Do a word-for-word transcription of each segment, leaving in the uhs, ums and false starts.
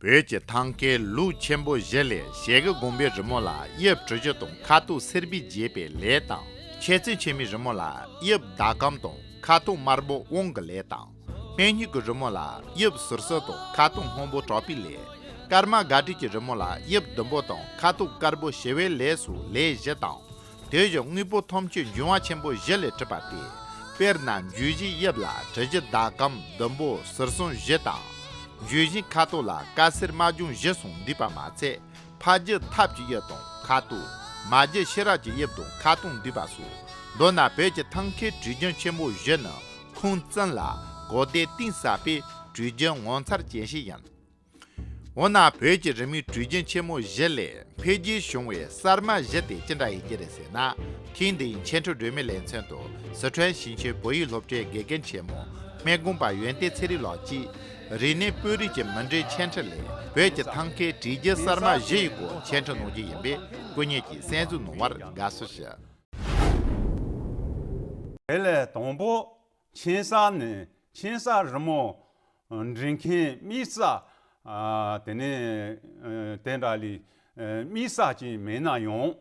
བོད་ཀྱི་ཐང་ཁའི་ལུགས་ཆེན་པོ་བཞི་ལས་ཞལ་དགུ་དགོན་པའི་རི་མོ་ལ་དབྱིབས་གྲུ་བཞི་དང་ཁ་དོག་སེར་བས་བརྒྱན་པའི་ལས་དང་། ཆེ་ཚད་ཆེ་མའི་རི་མོ་ལ་དབྱིབས་ཟླ་གམ་དང་ཁ་དོག་དམར་པོ་དབང་གི་ལས་དང་། སྨན་སྨྱུག་གི་རི་མོ་ལ་དབྱིབས་ཟུར་གསོ་དང་ཁ་དོག་སྔོན་པོ་དྲག་པའི་ལས། ཀརྨ་དགའ་བྲལ་གྱི་རི་མོ་ལ་དབྱིབས་ཟླུམ་པོ་དང་ཁ་དོག་དཀར་པོ་ཞི་བའི་ལས་སོགས་ལས་བཞི་དང་། དེ་བཞིན་དངོས་པོ་ཐམས་ཅད་འབྱུང་བ་ཆེན་པོ་བཞི་ལས་གྲུབ་པ་སྟེ། དཔེར་ན་མཇུག་བཞིའི་དབྱིབས་ལ་གྲུ་བཞི་ཟླ་གམ་ཟླུམ་པོ་ཟུར་གསུམ་བཞི་དང་། མཇུག་བཞིའི་ཁ་དོག་ལ་དཀར་སེར་དམར་ལྗང་བཞི་གསུམ་འདུས་པ་མ་ཚད། ཕ་རྒྱུད་ཐབས་ཀྱི་དབྱིབས་དང་ཁ་དོག་མ་རྒྱུད་ཤེས་རབ་ཀྱི་དབྱིབས་དང་ཁ་དོག་འདུས་པ་སོགས། མདོར་ན་བོད་ཀྱི་ཐང་ཁའི་དྲི་རྒྱུན་ཆེན་པོ་བཞི་ནི་ཁུངས་བཙུན་ལ་གོ་བདེ་གཏིང་ཟབ་པའི་དྲི་རྒྱུན་ངོ་མཚར་ཅན་ཞིག་ཡིན། འོ་ན་བོད་ཀྱི་རི་མོའི་དྲི་རྒྱུན་ཆེན་མོ་བཞི་ལས་འཕེལ་རྒྱས་བྱུང་བའི་གསར་མ་བཞི་དེ་ཅི་འདྲ་ཡིན་གྱི་རེད་ཟེར་ན། ཐེངས་འདིའི་འཆད་ཁྲིད་སྒྲོན་མེའི་ལེ་ཚན་དུ་སི་ཁྲོན་ཞིང་ཆེན་བོད་ཡིག་སློབ་གྲྭའི་དགེ་རྒན་ཆེན་མོ་སྨན་དགོན་པ་ཡོན་ཏན་ཚེ་རིང་ལགས་ཀྱིས། རིག་གནས་དཔོན་རིགས་ཀྱི་མུ་འབྲེལ་འཆད་ཁྲིད་ལས་བོད་ཀྱི་ཐང་ཁའི་དྲི་རྒྱུན་གསར་མ་བཞི་ཡི་སྐོར་འཆད་ཁྲིད་གནང་རྒྱུ་ཡིན་པས་སྐུ་ཉིད་ཀྱིས་གསན་གཟིགས་གནང་བར་དགའ་བསུ་ཞུ། དེ་ལས་དང་པོ་མཆན་ས་ནས། མཆན་ས་རི་མོ་འབྲི་མཁན་དམིགས་བསལ། ཨ། དེ་ནས་ཨ་དེ་འདྲ་ལས་ཨ་དམིགས་བསལ་ཅིག་མེད་ན་ཡང་།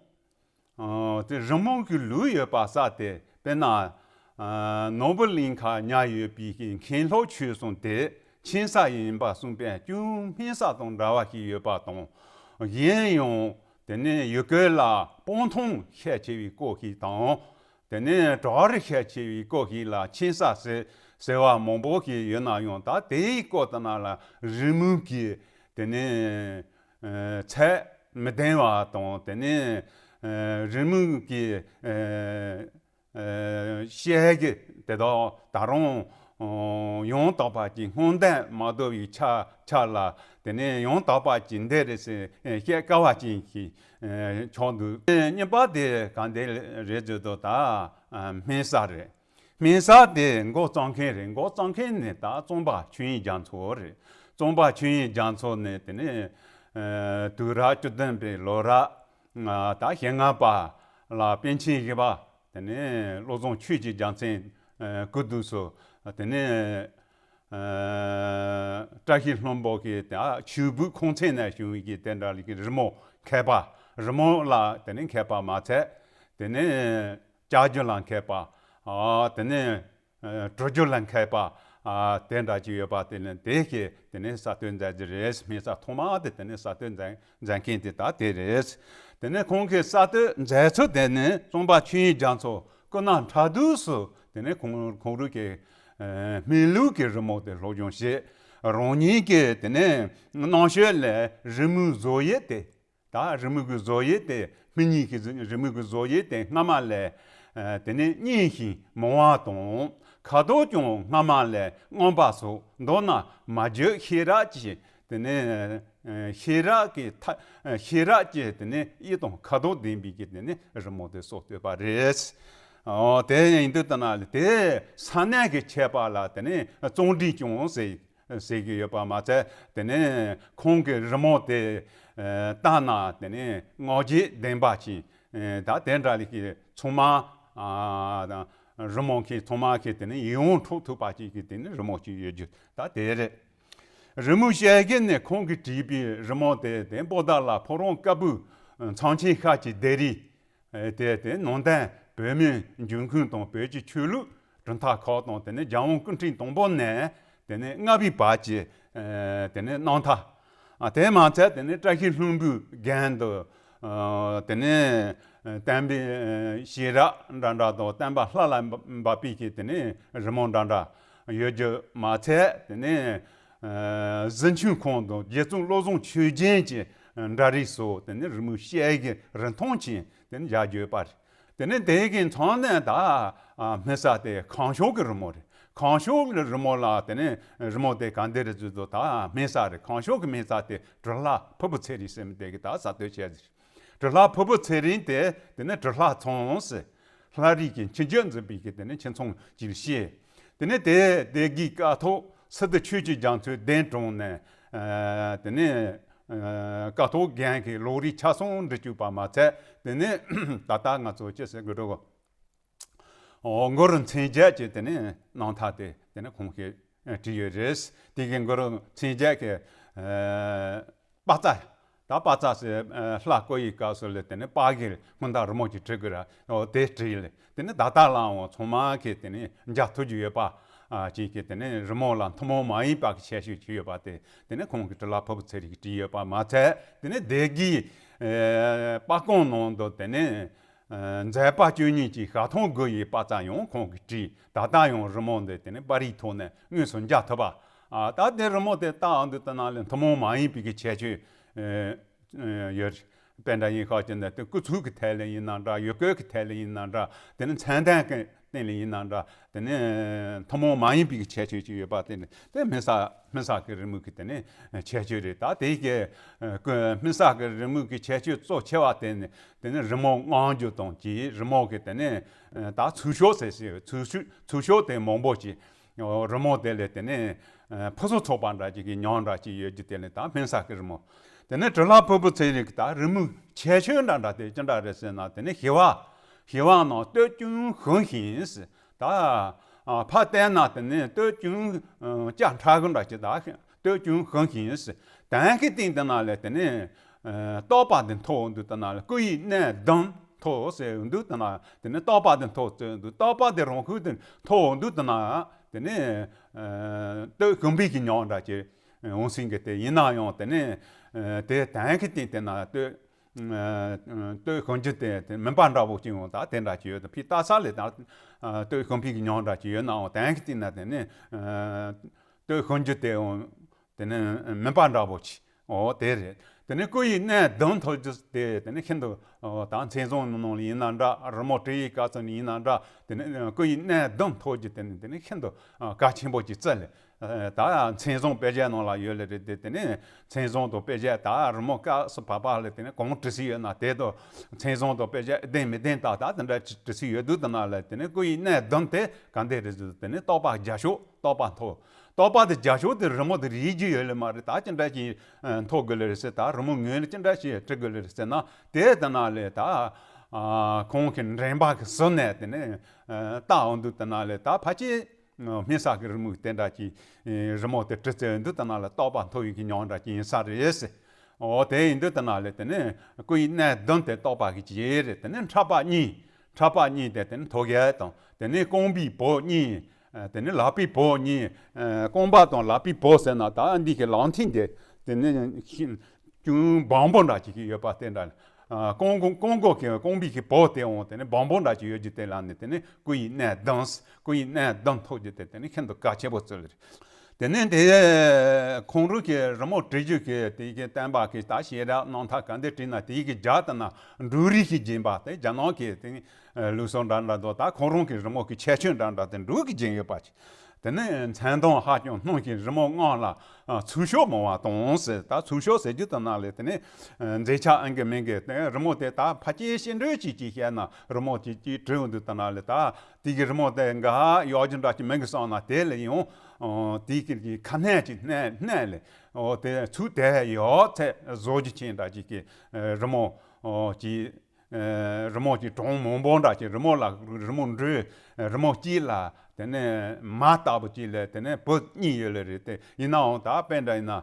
ཨ་དེ་རི་མོ་གི་ལུགས་ཡོད་པ་ས་དེ། དཔེར་ན་ཨ་ནོར་བུ་གླིང་ཁ་ཉར་ཡོད་པའི་མཁན་སློབ་ཆོས་གསུམ་དེ་མཆན་ས་ཡིན་པ་གསུངས་པས་ཅུང་དམིགས་བསལ་དང་འདྲ་བ་ཞིག་ཡོད་པ་དང་། གཞན་ཡང་དེ་ནས་ཡུལ་སྐོར་ལ་སྤང་ཐང་ཤས་ཆེ་བའི་སྐོར་ཞིག་དང་། དེ་ནས་བྲག་རི་ཤས་ཆེ་བའི་སྐོར་ཞིག་ལ་མཆན་ས་ཟེར་ཟེར་བ་མང་པོ་ཞིག་ཡོད་ན་ཡང་། ད་དེའི་སྐོར་དེ་ན་ལ་རི་མོ་གི་དེ་ནས་ཨ་ཚད་མི་ལྡན་པ་དང་། དེ་ནས་ཨ་རི་མོ་གི་ཨ་ཨ་བཤད་རྒྱུ་དེ་དག་ད་རུང་ཨ་ཡང་དག་པ་ཅིག་སྔོག་འདོན་མ་ཐུབ་པའི་ཆ་ཆ་ལ། དེ་ནས་ཡང་དག་པ་ཅིག་འདི་རེད་ཟེར་བཤད་དཀའ་བ་ཅིག་ཞིག་ཨ་ཆགས་འདུག་གཉིས་པ་དེ་གང་དེ་རེད་ཟེར་དུས། ད་ཨ་སྨན་ས་རེད། སྨན་ས་དེ་འགོ་བརྩམས་མཁན་རེད། འགོ་བརྩམས་མཁན་ནི་ད་གཙང་པ་ཆོས་དབྱིངས་རྒྱ་མཚོ་རེད། གཙང་པ་ཆོས་དབྱིངས་རྒྱ་མཚོ་ནི་དེ་ནས་ཨ་དུས་རབས་བཅུ་བདུན་པའི་ལོ་རབས་ཨ་ད་ཞེ་ལྔ་པ་ལ་པཎ་ཆེན་བཞི་པ། དེ་ནས་བློ་བཟང་ཆོས་ཀྱི་རྒྱལ་མཚན་ཨ་སྐུ་དུས་སུ། དེ་ནས་ཨ་བཀྲ་ཤིས་ལྷུན་པོ་གིས་ད་ཆོས་བརྒྱུད་ཁུངས་བཙུན་ནས་བྱུང་བའི་གི་དེ་འདྲ་ལ་གི་རི་མོ་མཁས་པ། རི་མོ་ལ་དེ་ནས་མཁས་པ་མ་ཚད། དེ་ནས་ལྕགས་རྒྱུ་ལ་མཁས་པ། ཨ་དེ་ནས་ཨ་གྲུ་རྒྱུ་ལ་མཁས་པ། ཨ་དེ་འདྲ་ཅིག་ཡོད་པ། དེ་ནས་དེ་གིས་དེ་ནས་གསར་གཏོད་མཛད་རྒྱུ་རེད། སྨན་ས་ཐོག་མ་དེ་དེ་ནས་གསར་གཏོད་མཛད་མཛད་མཁན་དེ་ད་དེ་རེད། དེ་ནས་ཁོང་གིས་གསར་གཏོད་མཛད་ཚུལ་དེ་ནི་གཙང་པ་ཆོས་དབྱིངས་རྒྱ་མཚོ་སྐུ་ན་ཕྲ་དུས་སུ་དེ་ནས་ཁོང་ཁོང་རང་གི་ཨ་སྨིན་ལུགས་ཀྱི་རི་མོ་དེ་སློབ་སྦྱོང་བྱས། རང་ཉིད་ཀྱིས་དེ་ནས་རྣམ་དཔྱོད་ལས་རི་མོའི་བཟོ་དབྱིབས་དེ། ད་རི་མོ་གི་བཟོ་དབྱིབས་དེ། སྨིན་གཉིས་ཀྱི་རི་མོ་གི་བཟོ་དབྱིབས་དེ་སྔ་མ་ལས་ཨ་དེ་ནས་སྙན་ཞིང་མང་བ་དང་། ཁ་དོག་ཀྱང་སྔ་མ་ལས་མངོན་པ་སོགས། མདོར་ན་མ་བརྗོད་ཤེས་རབ་ཀྱི་དེ་ནས་ཨ་ཤེས་རབ་ཀྱི་ཐ་ཤེས་རབ་ཀྱི་དེ་ནས་དབྱིབས་དང་ཁ་དོག་ལྡན་པའི་གི་དེ་ནས་རི་མོ་དེ་སྲོལ་བཏོད་པ་རེད། ཨོ་དེ་ཡིན་དུས་ད་ན་དེ་ས་གནས་ཀྱི་ཁྱད་པར་ལ་དེ་ནས་གཙང་སྦྲ་ཀྱང་ཟེར། ཟེར་གྱི་ཡོད་པ་མ་ཚད། དེ་ནས་ཁོང་གི་རི་མོ་དེ་ཨ་ལྟ་ན་དེ་ནས་སྔགས་རྒྱུད་ལྡན་པ་ཅིག་ཨ་ད་དེ་འདྲ་ལ་གི་ཚང་མ་ཨ་རི་མོ་མཁན་ཚང་མ་གི་དེ་ནས་ཡིད་དབང་འཕྲོག་ཐུབ་པ་ཅིག་གི་དེ་ནས་རི་མོ་ཅིག་ཡོད་རྒྱུ་ད་དེ་རེད། རི་མོའི་བཤད་རྒྱུན་ནི་ཁོང་གིས་བྲིས་པའི་རི་མོ་དེ་དེ་པོ་ཏཱ་ལ་ཕོ་བྲང་དཀར་པོའི་མཚམས་ཆེན་ཤར་གྱི་ལྡེབས་རིས། ཨེ་དེ་དེ་ནང་བསྟན་བོད་མིའི་འབྱུང་ཁུངས་དང་བོད་ཀྱི་ཆོས་ལུགས་གྲུབ་མཐའ་ཁག་དང་། དེ་ནས་རྒྱལ་དབང་སྐུ་ཕྲེང་དང་པོ་ནས་དེ་ནས་ལྔ་པའི་བར་གྱི་ཨེ་དེ་ནས་རྣམ་ཐར། ཨ་དེ་མ་ཚད་དེ་ནས་བཀྲ་ཤིས་ལྷུན་པོའི་རྒྱན་དུ་ཨ་དེ་ནས་ཨ་བསྟན་པའི་ཨ་ཤེས་རབ་འདྲ་འདྲ་དང་། བསྟན་པ་ལྷ་ལ་འབབ་པའི་གི་དེ་ནས་རི་མོ་འདྲ་འདྲ་ཡོད་རྒྱུ་མ་ཚད། དེ་ནས་ཨ་གཟི་མཆོད་ཁང་དང་རྗེ་བཙུན་བློ་བཟང་ཆོས་རྒྱན་གྱི་འདྲ་རིས་སོགས་དེ་ནས་རི་མོའི་བཤད་རྒྱུན་རིན་ཐང་ཅན་དེ་ནས་བཞག་རྒྱུ་ཡོད་པ་རེད། དེ་ནས་དེ་གི་མཚམས་ནས་ད་ཨ་སྨན་ས་དེ་ཁང་ཤོག་གི་རི་མོ་རེད། ཁང་ཤོག་གི་རི་མོ་ལ་དེ་ནས་རི་མོ་དེ་ག་འདི་རེད་ཟེར་དུས། ད་སྨན་ས་རེད། ཁང་ཤོག་གི་སྨན་ས་དེ་གྲུ་ལྷག་ཕུར་བུ་ཚེ་རིང་ཟེར་མི་དེ་གིས་ད་གསར་གཏོད་བྱས་ཟིག་གྲུ་ལྷག་ཕུར་བུ་ཚེ་རིང་དེ་དེ་ནས་གྲུ་ལྷག་ཚང་ཟེར། ལྷ་རིས་ཀྱི་ཁྱི་རྒྱུད་འཛིན་པའི་གི་དེ་ནས་ཁྱི་ཚང་ཅིག་བཤད། དེ་ནས་དེ་སྡེ་དགེའི་ཀཿཐོག་སི་ཏུ་ཆོས་ཀྱི་རྒྱ་མཚོའི་གདན་དྲུང་ནས་ཨ་དེ་ནས་ཨ་ཀཿཐོག་རྒན་གྱི་ལོ་རེའི་ཆ་ཚང་འབྲི་བཅུག་པ་མ་ཚད། དེ་ནས་ད་ལྟ་ང་ཚོ་ཅི་ཟེར་དགོས་འགྲོ་གོ། ཨོ་གུ་རུ་མཚན་བརྒྱད་ཀྱི་དེ་ནས་རྣམ་ཐར་དེ་དེ་ནས་ཁོང་གིས་ བྲིས་ཡོད་རེད། དེ་གི་མགོ་རུ་མཚན་བརྒྱད་ཀྱི་པ་ཙ། ད་པ་ཙ་ཟེར་ལྷ་བསྐོར་ཡི་སྐབས་སུ་ལ་དེ་ནས་པ་གི་སྔོན་དང་རི་མོ་ཅིག་བྲི་དགོས་ར། འོ་དེ་བྲིས་ལས་དེ་ནས་ད་ལྟ་ལའང་ཚང་མ་གི་དེ་ནས་མཇལ་ཐུབ་ཀྱི་ཡོད་པ། ཅིག་གི་དེ་ནས་རི་མོ་ལ་ཐུན་མོང་མ་ཡིན་པ་གི་ཁྱད་ཆོས་ཅིག་ཡོད་པ་དེ་དེ་ནས་ཁོང་གི་བྲིས་ལ་ཕུར་བུ་ཚེ་རིང་གིས་བྲིས་ཡོད་པ་མ་ཚད། དེ་ནས་སྡེ་དགེའི་པར་ཁང་ནང་དུ་དེ་ནས་མཛད་པ་བཅུ་གཉིས་ཀྱི་ཞལ་ཐང་དགུ་ཡི་པ་ཙ་ཡང་ཁོང་གིས་བྲིས། ད་ལྟ་ཡང་རི་མོ་འདི་དེ་ནས་པར་རིས་ཐོག་ནས་དངོས་སུ་མཇལ་ཐུབ་པ། ད་དེ་རི་མོ་དེ་ལྟ་འོང་དུས་ད་ན་ལས་ཐུན་མོང་མ་ཡིན་པའི་གི་ཁྱད་ཆོས་ཡོད། དཔེ་འདྲ་ཡིན་ཤག་ཅེ་ན་དེ་སྐུ་ཚུགས་ཀྱི་ཐད་ལ་ཡིན་ན་འདྲ། ཡུལ་སྐོར་གྱི་ཐད་ལ་ཡིན་ན་འདྲ། དེ་ནི་མཚན་ལྡན་གྱི་སྟེང་ལ་ཡིན་ན་འདྲ། དེ་ནི་ཐུན་མོང་མ་ཡིན་པའི་ཁྱད་ཆོས་ཅིག་ཡོད་པ་དེ་ནི་དེ་སྨན་གསར་སྨན་གསར་གྱི་རི་མོ་གི་དེ་ནི་ཁྱད་ཆོས་རེད། ད་དེ་གི་སྨན་གསར་གྱི་རི་མོ་གི་ཁྱད་ཆོས་གཙོ་ཆེ་བ་དེ་ནི་དེ་ནི་རི་མོ་མངོན་བརྗོད་དང་གི་རི་མོ་གི་དེ་ནི་ད་ཚུལ་ཤོག་ཟེར་ཟེར་ཚུལ་ཤོག་ཚུལ་ཤོག་དེ་མང་པོ་ཅིག་རི་མོ་དེ་ལས་དེ་ནས་ཕུན་སུམ་ཚོགས་པ་འདྲ་ཅིག་གི་མྱོང་འདྲ་ཅིག་ཡོད་རྒྱུ་དེ་ལས་ད་སྨན་གསར་གྱི་རི་མོ། དེ་ནས་བྲིས་ལ་ཕུར་བུ་ཚེ་རིང་གི་ད་རི་མོའི་ཁྱད་ཆོས་འདྲ་འདྲ་དེ་ཅི་འདྲ་རེད་ཟེར་ན། དེ་ནས་ཞི་བ་ཞི་བ་ནང་སྟོད་ཅུང་ཞུམ་ཞིང་ཟེར། ད་ཕར་བལྟས་ན་དེ་ནས་སྟོད་ཅུང་སྐྱ་ཕྲ་གི་འདྲ་ཅིག་ད་སྟོད་ཅུང་ཞུམ་ཞིང་ཟེར། དེང་གི་སྟེང་དེ་ན་ལས་དེ་ནས་རྟོགས་པ་དེ་མཐོ་འདུག་དེ་ན་ལས་སྐུ་ཡི་གནས་བདུན་མཐོ་ཟེར་འདུག་དེ་ན་དེ་ནས་རྟོགས་པ་དེ་མཐོ་ཟེར་འདུག་རྟོགས་པ་དེ་རང་ཤུགས་དེ་མཐོ་འདུག་དེ་ན་དེ་ནས་སྟོད་ཞུམ་པའི་གི་མྱོང་འདྲ་ཅིག་འོང་སྲིད་གི། དེ་ཡིན་ན་ཡང་དེ་ནས་དེ་དེང་གི་སྟེང་དེ་ན་སྟོད་སྟོད་ཞུམ་རྒྱུ་དེ་དེ་མིན་པ་འདྲ་པོ་ཅིག་འོང་ད་དེ་འདྲ་ཅིག་ཡོད་དེ། ཕི་ཏ་ས་ལས་ད་སྟོད་ཞུམ་པའི་གི་མྱོང་འདྲ་ཅིག་ཡོད་ནའང་དེང་གི་སྟེང་ན་དེ་ནས་སྟོད་ཞུམ་རྒྱུ་དེ་འོང་། དེ་ནི་མིན་པ་འདྲ་པོ་ཅིག་འོ་དེ་རེད། དེ་ནི་སྐུ་ཡི་གནས་བདུན་མཐོ་རྒྱུ་དེ་དེ་ནི་ཤིན་ཏུ་ད་མཚན་བཟང་ནང་ལ་ཡིན་ན་འདྲ། རི་མོ་བྲིས་ཡི་སྐབས་སུ་ཡིན་ན་འདྲ། དེ་ནི་སྐུ་ཡི་གནས་བདུན་མཐོ་རྒྱུ་དེ་ནི་དེ་ནི་ཤིན་ཏུ་གལ་ཆེན་པོ་ཅིག་བརྩི་ལེ། ད་མཚན་བཟང་དཔེ་ཆའི་ནང་ལ་ཡོད་ལེ་རེད་དེ། དེ་ནི་མཚན་བཟང་དང་དཔེ་ཆ་ད་རི་མོ་སྐབས་སུ་བབས་པ་ལ་དེ་ནི་གང་བྲིས་སྲིད་ཡོད་ན་དེ་དང་མཚན་བཟང་དང་དཔེ་ཆ་ལྡན་མི་ལྡན་ད་ད་དེ་འདྲ་བྲིས་སྲིད་ཡོད་དུས་དེ་ན་ལ་དེ་ནི་སྐུ་ཡི་གནས་བདུན་དེ་ག་འདྲ་རེད་ཟེར་དུས་དེ་ནི་རྟོགས་པ་རྒྱ་ཤོག་རྟོགས་པ་མཐོ། རྟོགས་པ་དེ་རྒྱ་ཤོག་དེ་རི་མོ་དེ་རིག་རྒྱུ་ཡོད་ལེ་མ་རེད། ད་ཅི་འདྲ་ཅིག་མཐོ་དགོས་ལེ་རེད་ཟེར། ད་རི་མོ་ངོས་ལ་ཅི་འདྲ་ཞིག་བྲི་དགོས་ལེ་རེད་ཟེར་ན། དེ་དེ་ན་ལས་ད་ཁོང་གི་འདྲེན་པ་གི་ཟུར་ནས་དེ་ནས་ལྟ་འོང་དུས་དེ་ན་ལས་ད་ཕལ་ཆེར་སྨན་གསར་གི་རི་མོ་དེ་འདྲ་ཅིག་རི་མོ་དེ་བྲི་ཚེ་འོང་དུས་དེ་ན་ལས་རྟོགས་པ་མཐོ་བའི་གི་མྱོང་འདྲ་ཅིག་ཡིན་ས་རེད་ཟེར། འོ་དེ་ཡིན་དུས་དེ་ན་ལས་དེ་ནས་སྐུ་ཡི་གནས་བདུན་དེ་རྟོགས་པ་གི་ཅིག་རེད། དེ་ནས་འཕྲད་པ་གཉིས། འཕྲད་པ་གཉིས་དེ་དེ་ནས་ཐོད་རྒལ་དང་དེ་ནས་རྐང་པའི་བོགས་གཉིས། དེ་ནས་ལག་པའི་བོགས་གཉིས། རྐང་པ་དང་ལག་པའི་བོགས་ཟེར་ན་ད་འདི་གི་ལག་མཐིལ་འདི་དེ་ནས་ཅུང་སྦོམ་པོ་འདྲ་ཅིག་ཡོད་པ་དེ་འདྲ། རྐང་མགོ་རྐང་མགོ་གི་རྐང་པའི་གི་བོགས་དེ་འོང་དེ་ནས་སྦོམ་པོ་འདྲ་ཅིག་ཡོད་རྒྱུ་དེ་ལ་ནི་དེ་ནས་སྐུ་ཡི་གནས་བདུན། སྐུ་ཡི་གནས་བདུན་མཐོ་རྒྱུ་དེ་དེ་ནས་ཤིན་ཏུ་གལ་ཆེན་པོ་བརྩི་ལེ་རེད། དེ་ནས་དེ་ཁོང་རང་གི་རི་མོ་བྲི་རྒྱུ་གི་དེ་གི་བསྟན་པ་གི་ད་ཞལ་རས་རྣམ་ཐར་ག་འདི་བྲིས་ན་དེ་གི་རྒྱ་ལྟ་ན་འབྲུག་རིགས་ཀྱི་སྦྱིན་པ་དེ་རྒྱ་ནག་གི་དེ་ལུགས་སྲོལ་འདྲ་འདྲ་འདུག་ད་ཁོང་རང་གི་རི་མོ་གི་ཁྱད་ཆོས་འདྲ་འདྲ་དེ་འབྲུག་གི་སྦྱིན་ཡོད་པ་ཅིག་དེ་ནས་མཚན་དང་ཧ་ཅང་སྣང་ཞིང་རི་མོ་རྔམ་ལ་ཚུལ་ཤོག་མང་བ་དང་ཟེར། ད་ཚུལ་ཤོག་ཟེར་རྒྱུ་དེ་ན་ལས་དེ་ནས་མཛེས་ཆ་ཨང་གི་མིང་གི་དེ་རི་མོ་དེ་ད་ཕལ་ཆེར་ཤེས་འདོད་ཅིག་ཅིག་བཤད་ན་རི་མོ་ཅིག་ཅིག་བྲིས་འོང་དུས་དེ་ན་ལས་ད་དེ་གི་རི་མོ་དེ་འགའ་ཡག་རྒྱུ་འདྲ་ཅིག་མིང་གི་སོང་ན་དེ་ལས་ཡང་དེ་གི་གི་ཁ་སྣོན་ཅིག་སྣོན་སྣོན་ལས་འོ་དེ་ཚུལ་དེ་ཡག་ཚད་བཟོ་རྒྱུ་ཅན་འདྲ་ཅིག་གི་རི་མོ་ཅིག་རི་མོ་གྱི་གྲངས་མང་པོ་འདྲ་ཅིག་རི་མོ་ལ་རི་མོ་འབྲུ་རི་མོ་གཅིག་ལ་དེ་ནས་མ་ལྟ་བུ་གཅིག་ལ་དེ་ནས་བུ་གཉིས་ཡོད་ལེ་རེད། དེ་ཡིན་ནའང་ད་དཔེ་འདྲ་ཡིན་ན་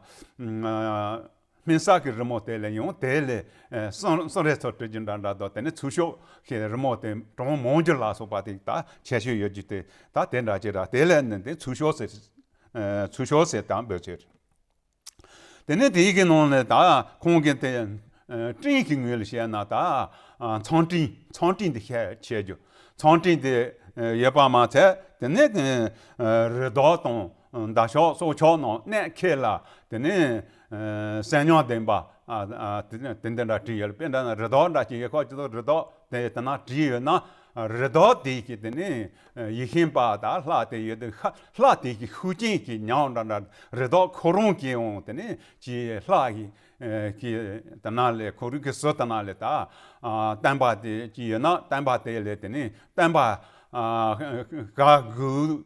སྨན་གསར་གྱི་རི་མོ་དེ་ལས་ཡང་དེ་ལས་སོང་སོང་རེ་ཚོ་བྲི་རྒྱུ་འདྲ་འདྲ་དང་དེ་ནས་ཚུལ་ཤོག་གི་རི་མོ་དེ་གྲངས་མང་རྒྱུ་ལ་སོགས་པ་དེ་ད་ཁྱད་ཆོས་ཡོད་རྒྱུ་དེ་ད་དེ་འདྲ་ཅིག་ར། དེ་ལས་ནི་དེ་ཚུལ་ཤོག་ཟེར། ཚུལ་ཤོག་ཟེར་དང་འབོད་ཚུལ། དེ་ནས་དེའི་གི་ནང་ནས་ད་ཁོང་གི་དེ་སྤྲིན་གྱི་ངོས་ལ་བཤད་ན་ད་མཚམས་སྤྲིན་མཚམས་སྤྲིན་དེ་ཤེས་བྱེད་རྒྱུ། མཚམས་སྤྲིན་དེ་ཡོད་པ་མ་ཚད་དེ་ནས་རི་དྭགས་དང་འདབ་ཆགས་སྲོག་ཆགས་རྣམས་གནས་ཁེལ་ལ་དེ་ནས་སེམས་མྱོང་ལྡན་པ་དེ་འདི་འདྲ་བྲིས་ཡོད། དཔེ་འདྲ་ན་རི་དྭགས་འདྲ་ཅིག་ཡོད་ཁ་ཅིག་ཏུ་རི་དྭགས་དེ་དེ་ན་བྲིས་ཡོད་ན་རི་དྭགས་དེ་གི་དེ་ནས་ཡིད་བཞིན་པ་དང་ལྷ་དེ་ཡོད་དུས་ལྷ་དེ་གི་ཤུགས་རྐྱེན་གྱི་ཉམས་འདྲ་འདྲ་རི་དྭགས་ཁོ་རང་གིས་འོང་དེ་ནས་ཀྱི་ལྷ་ཡི་གི་དེ་ན་ལས་ཁོ་རང་གི་ཟུར་དེ་ན་ལས་ད་བསྟན་པ་དེ་ཅི་ཡོད་ན་བསྟན་པ་དེ་ལས་དེ་ནས་བསྟན་པ་ ཨ་ག་གུ་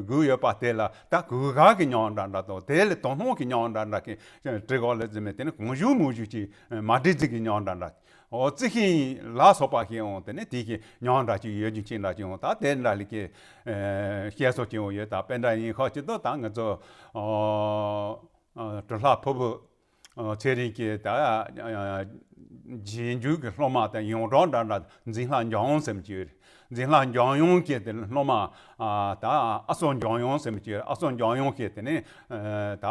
གུ་ཡོད་པ་དེ་ལ་ད་གུ་ག་གི་མྱིང་འདྲ་འདྲ་དང་དེ་ལས་དོ་སྣང་གི་མྱིང་འདྲ་འདྲ་གི་བྲི་གོ་ལ་ཟེར་མེད། དེ་ནི་གང་བྱུང་མང་བྱུང་ཅིག་མ་བྲི་ཟིག་གི་མྱིང་འདྲ་འདྲ། འོ་རྩི་ཤིང་ལ་སོགས་པ་ཞིག་འོང་། དེ་ནི་དེ་གི་མྱིང་འདྲ་ཅིག་ཡོད་རྒྱུ་ཅིག་འདྲ་ཅིག་འོང་། ད་དེ་འདྲ་ལི་ཀའི་བཤད་སྲོལ་ཅིག་འོང་ཡོད། ད་དཔེ་འདྲ་ཡིན་ཁ་ཅིག་ཏུ་ད་ང་ཚོ་ཨ་ཨ་གྲུབ་ལྷ་ཕུར་བུ་ཨ་ཚེ་རིང་གི་ད་ཨ་རྗེས་འཇུག་གི་སློབ་མ་དང་ཡོངས་གྲགས་འདྲ་འདྲ་འཛིན་ལྷ་འཇམ་དབྱངས་ཟེར་མི་ཅིག་ཡོད་རེད། འཛིན་ལྷ་འཇམ་དབྱངས་ཀྱི་དེ་སློབ་མ་ཨ་ད་ཨ་སོ་འཇམ་དབྱངས་ཟེར་མི་ཅིག་ཡོད་རེད། ཨ་སོ་འཇམ་དབྱངས་ཀྱི་དེ་ནི་ཨ་ད་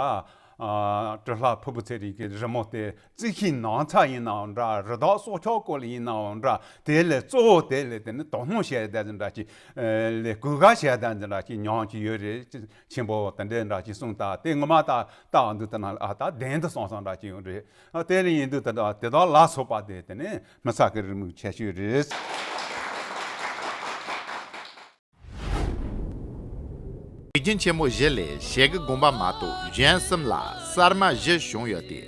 ཨ་གྲུབ་ལྷ་ཕུར་བུ་ཚེ་རིང་གི་རི་མོ་དེ་རྩི་ཤིང་ནགས་ཚལ་ཡིན་ནའང་འདྲ། རི་དྭགས་སྲོག་ཆགས་སྐོར་ལ་ཡིན་ནའང་འདྲ། དེ་ལས་གཙོ་བོ་དེ་ལས་དེ་ནི་དོ་སྣང་བྱས་བསྡད་འདྲ་ཅིག་ལས་གུས་བཀུར་བྱས་བསྡད་འདྲ་ཅིག་མྱིང་ཅིག་ཡོད་རེད། ཆེན་པོ་དེ་འདྲའི་འདྲ་ཅིག་གསུངས། ད་དེ་ངོ་མ་ད་ལྟ་འདུག་ད་ན་ཨ་ད་བདེན་དུ་སོང་སོང་འདྲ་ཅིག་ཡོད་རེད། ཨ་དེ་ལས་ཡིན་དུས་ད་ད་དེ་དག་ལ་སོགས་པ་དེ་དེ་ནི་མི་ཚེ་གི་རི་མོའི་ཁྱད་ཆོས་རེད། དུས་རྒྱུན་ཆེན་མོ་བཞི་ལས་ཞལ་དགུ་དགོངས་པ་མ་གཏོགས་གཞན་གསུམ་ལ་གསར་མ་བཞི་བྱུང་ཡོད་དེ།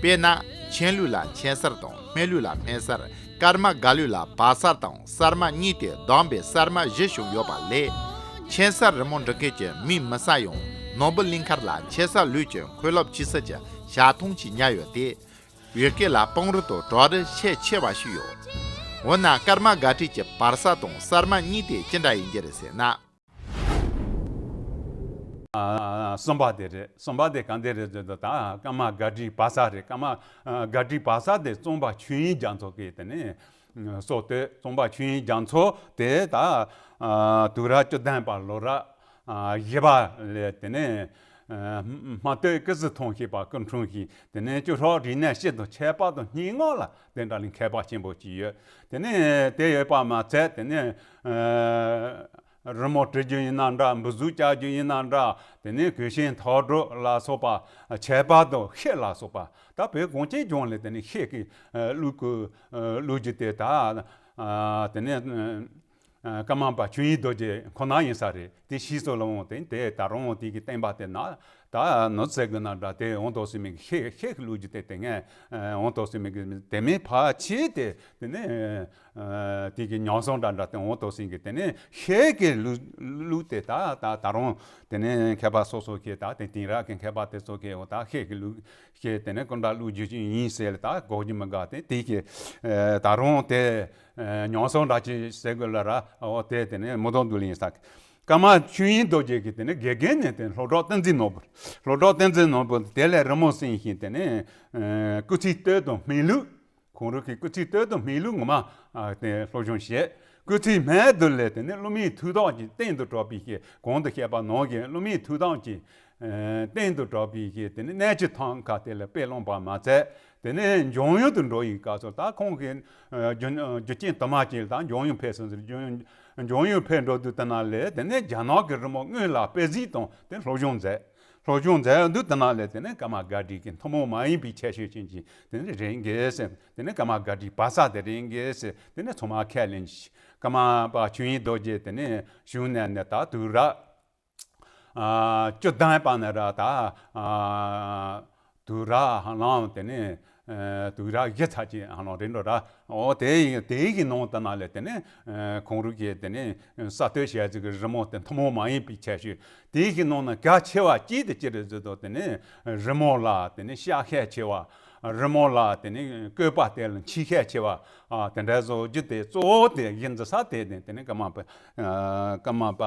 དཔེར་ན་མཁྱེན་ལུས་ལ་མཁྱེན་གསར་དང་སྨད་ལུས་ལ་སྨད་གསར། ཀརྨ་དགའ་ལུས་ལ་བར་གསར་དང་གསར་མ་གཉིས་ཏེ་བསྡོམས་པས་གསར་མ་བཞི་བྱུང་ཡོད་པ་ལས། མཁྱེན་གསར་རི་མོ་འབྲི་མཁན་གྱི་མིས་མི་བསམ་ཡང་ནོར་བུ་གླིང་ཁར་ལ་མཁྱེན་གསར་ལུས་ཀྱི་མཁོ་རླབས་ཆེ་ས་ཀྱི་ཞལ་མཐོང་ཅིག་ཉར་ཡོད་དེ། བོད་སྐད་ལ་བང་རི་དང་བྲག་རི་ཤས་ཆེ་བ་ཞིག་ཡོད། འོ་ན་ཀརྨ་དགའ་བྲིས་ཀྱི་བར་གསར་དང་གསར་མ་གཉིས་དེ་ཅི་འདྲ་ཡིན་གྱི་རེད་ཟེར་ན། ཨ་གསུམ་པ་དེ་རེད། གསུམ་པ་དེ་གང་དེ་རེད་ཟེར་དུས་ད་ཀརྨ་དགའ་བྲིས་བར་གསར་རེད། ཀརྨ་ཨ་དགའ་བྲིས་བར་གསར་དེ་རྩོམ་པ་ཆོས་དབྱིངས་རྒྱ་མཚོ་གིས་དེ་ནས་སྲོལ་གཏོད། རྩོམ་པ་ཆོས་དབྱིངས་རྒྱ་མཚོ་དེ་ད་ཨ་དུས་རབས་བཅུ་བདུན་པ་ལོ་རབས་ཨ་བཞི་པ་ལས་དེ་ནས་ཨ་སྨྲ་སྟོད་ཀི་ཟི་ཐང་ཞེས་པ་སྐུ་འཁྲུངས་ཤིང་། དེ་ནས་ཅོག་ཧྲོ་རིག་གནས་སྤྱི་དང་ཁྱད་པར་དུ་སྙན་ངག་ལ་དེ་འདྲ་ལ་མཁས་པ་ཆེན་པོ་ཅིག་ཡོད། དེ་ནས་དེ་ཡོད་པ་མ་ཚད་དེ་ནས་ཨ་རི་མོ་བྲི་རྒྱུ་ཡིན་ན་འདྲ། འབུར་གཟུགས་བཅག་རྒྱུ་ཡིན་ན་འདྲ། དེ་ནས་གོས་ཆེན་ཐག་སྒྲོག་ལ་སོགས་པ་ཁྱད་པར་དུ་ཤེལ་ལ་སོགས་པ། ད་བོད་གངས་ཅན་ལྗོངས་ལ་དེ་ནས་ཤེལ་གྱི་ཨ་བླུགས་གི་ཨ་བླུགས་རྒྱུ་དེ་ད་ཨ་དེ་ནས་ཨ་ཀརྨ་པ་ཆོས་དབྱིངས་རྡོ་རྗེ་ཁོ་ན་ཡིན་ས་རེད། དེ་ཕྱིས་སུ་ལ་འོང་དེ་དེ་ད་རུང་དེ་གི་བསྟན་པ་དེ་ན་ད་ནུབ་ཟེར་གི་ན་འདྲ། དེ་འོང་དོ་སེ་མིག་ཤེལ་ཤེལ་གྱི་བླུགས་རྒྱུ་དེ་དེ་ངས་ཨ་འོང་དོ་སེ་མིག་དེ་མིན་ཕལ་ཆེར་དེ་དེ་ནས། ཨ་དེ་གི་ཉམས་སོང་འདྲ་འདྲ་དེ་འོང་དོ་སེ་གི་དེ་ནས་ཤེལ་གྱི་བླུགས་བླུགས་དེ་ད་ད་ད་རུང་དེ་ནས་མཁས་པ་སོ་སོ་གི་ད་དེ་དེང་རབས་ཀྱི་མཁས་པ་དེ་ཚོ་གི་འོ་ད་ཤེལ་གྱི་བླུགས་ཤེལ་དེ་ནས་སྐུ་འདྲ་བླུགས་རྒྱུ་ཅིག་ཡིན་ཟེར་ལ་ད་གོ་རྒྱུ་མི་དགའ། དེ་དེ་གི་ཨ་ད་རུང་དེ་ཨ་ཉམས་སོང་འདྲ་ཅིག་ཟེར་དགོས་ལ་ར། འོ་དེ་དེ་ནས་མུ་དོང་དུ་ལ་ཡིན་ས་གི། ཀརྨ་ཆོས་དབྱིངས་རྡོ་རྗེ་གི་དེ་ནས་དགེ་རྒན་ནས་དེ་སློབ་གྲོགས་བསྟན་འཛིན་ནོར་བུ། སློབ་གྲོགས་བསྟན་འཛིན་ནོར་བུ་དེ་ལས་རི་མོ་ཟིན་ཞིང་དེ་ནས་ཨ་སྐུ་ཚེའི་སྟོད་དུ་སྨིན་ལུགས། ཁོང་རང་གི་སྐུ་ཚེའི་སྟོད་དུ་སྨིན་ལུགས་ངོ་མ་ཨ་དེ་སློབ་སྦྱོང་བྱས། སྐུ་ཚེའི་སྨད་དུ་ལས་དེ་ནས་སློབ་མའི་ཐུགས་དམ་གྱི་སྟེང་དུ་གྲགས་པའི་ཞེས་གོང་དུ་བཤད་པ་ནང་བཞིན་སློབ་མའི་ཐུགས་དམ་གྱི་ཨ་སྟེང་དུ་གྲགས་པའི་ཞེས་དེ་ནས་གནས་ཀྱི་ཐང་ཁ་དེ་ལ་དཔེ་བླངས་པ་མ་ཚད། དེ་ནས་འཇམ་དབྱངས་དུ་འགྲོ་ཡི་སྐབས་སུ་ད་ཁོང་གི་ཨ་རྒྱུ་རྒྱུ་རྐྱེན་དུ་མ་ཅིག་ལ་ད་འཇམ་དབྱངས་ཕེབས་སོང་ཟེར། འཇམ་དབྱངས་འཇམ་དབྱངས་ཕེབས་འགྲོ་དུས་དེ་ན་ལས་དེ་ནས་རྒྱ་ནག་གི་རི་མོ་དངོས་ལ་དཔེ་གཟིགས་དང་དེ་སློབ་སྦྱོང་མཛད། སློབ་སྦྱོང་མཛད་དུས་དེ་ན་ལས་དེ་ནས་ཀརྨ་དགའ་བྲིས་ཀྱི་ཐུན་མོང་མ་ཡིན་པའི་ཁྱད་ཆོས་ཅན་གྱི་དེ་ནས་རེད་འགའ་ཟེར། དེ་ནས་ཀརྨ་དགའ་བྲིས་བར་གསར་དེ་རེད་འགའ་ཟེར། དེ་ནས་ཚང་མ་ཁས་ལེན་གྱི་ཀརྨ་པ་ཆོས་དབྱིངས་རྡོ་རྗེ་དེ་ནས་བྱུང་ནས་ནས་ད་དུས་རབས་ཨ་བཅུ་བདུན་པ་ནས་ར་ད་ཨ་དུས་རབས་ཧ་ལམ་དེ་ནས་ཨ་དུས་རབས་བཞི་ཚར་གྱི་ཧ་ལམ་རེད་འགྲོ་ར། འོ་དེ་ཡི་དེ་ཡི་ནང་དུ་ན་ལས་དེ་ནས་ཨ་ཁོང་རང་གིས་དེ་ནས་གསར་གཏོད་བྱས་ཚུལ་གྱི་རི་མོ་དེ་ཐུན་མོང་མ་ཡིན་པའི་ཁྱད་ཆོས། དེ་ཡི་ནང་ན་གལ་ཆེ་བ་གཅིག་དེ་ཅི་རེད་ཟེར་དུས་དེ་ནས་རི་མོ་ལ་དེ་ནས་ཤ་ཤས་ཆེ་བ། རི་མོ་ལ་དེ་ནས་བཀོད་པ་དེ་ལ་མཁྲིས་ཤས་ཆེ་བ། ཨ་དེ་འདྲ་བཟོ་རྒྱུ་དེ་གཙོ་བོ་དེ་གཞི་འཛིན་ས་དེ་དེ་དེ་ནས་ཀརྨ་པ་ཨ་ཀརྨ་པ་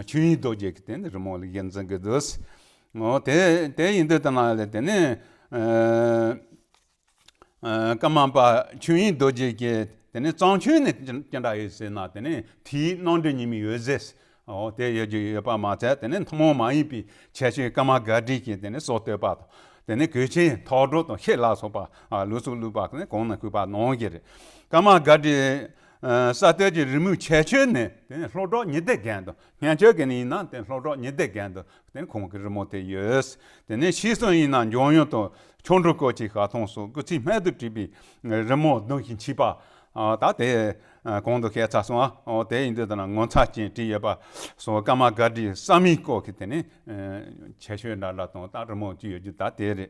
ཆོས་དབྱིངས་རྡོ་རྗེ་གི་དེ་ནས་རི་མོ་ལ་གཞི་འཛིན་གི་འདུག། འོ་དེ་དེ་ཡིན་དུས་དེ་ན་ལས་དེ་ནས་ཨ་ཨ་ཀརྨ་པ་ཆོས་དབྱིངས་རྡོ་རྗེ་གི་དེ་ནས་བརྩམས་ཆོས་ནི་ཅི་འདྲ་ཡོད་ཟེར་ན། དེ་ནས་དེའི་རྣམ་འགྲེལ་ཉི་མའི་འོད་ཟེར། འོ་དེ་ཡོད་རྒྱུ་ཡོད་པ་མ་ཚད་དེ་ནས་ཐུན་མོང་མ་ཡིན་པའི་ཁྱད་ཆོས་ཀརྨ་དགའ་བྲིས་ཀྱི་དེ་ནས་སྲོལ་གཏོད་པ་དང་། དེ་ནས་གོས་ཆེན་ཐག་སྒྲོག་དང་ཤེལ་ལ་སོགས་པ་ཨ་ལུགས་སུ་བླུགས་པ་དེ་ནས་གོང་ན་བཀོད་པ་ནང་བཞིན་རེད། ཀརྨ་དགའ་བྲིས་ཨ་གསར་གཏོད་ཀྱི་རི་མོའི་ཁྱད་ཆོས་ནི་དེ་ནས་སློབ་གྲོགས་ཉི་ཟླའི་རྒྱན་དང་། སྔོན་ཆད་ཀྱི་ནི་ཡིན་ན་དེ་སློབ་གྲོགས་ཉི་ཟླའི་རྒྱན་དང་དེ་ནས་ཁོང་གི་རི་མོ་དེ་ཡོད། དེ་ནས་ཕྱིས་སུ་ཡིན་ན་འཇམ་དབྱངས་དང་མཆོག་སྤྲུལ་སྐུ་མཆེད་ཤ་ཐང་སོགས་སྐུ་ཚེའི་སྨད་དུ་བྲིས་པའི་རི་མོ་གདུང་ཤིང་མཆིས་པ། ཨ་ད་དེ་ཨ་གོང་དུ་བཤད་ཚར་སོང་། ཨ་འོ་དེ་ཡིན་དུས་ད་ན་ངོ་མཚར་ཅན་བྲིས་ཡོད་པ་སོགས་ཀརྨ་དགའ་བྲིས་བསམ་ཡས་སྐོར་གྱི་དེ་ནས་ཨ་ཁྱད་ཆོས་འདྲ་འདྲ་དང་ད་རི་མོ་བྲིས་ཡོད་རྒྱུ་ད་དེ་རེད།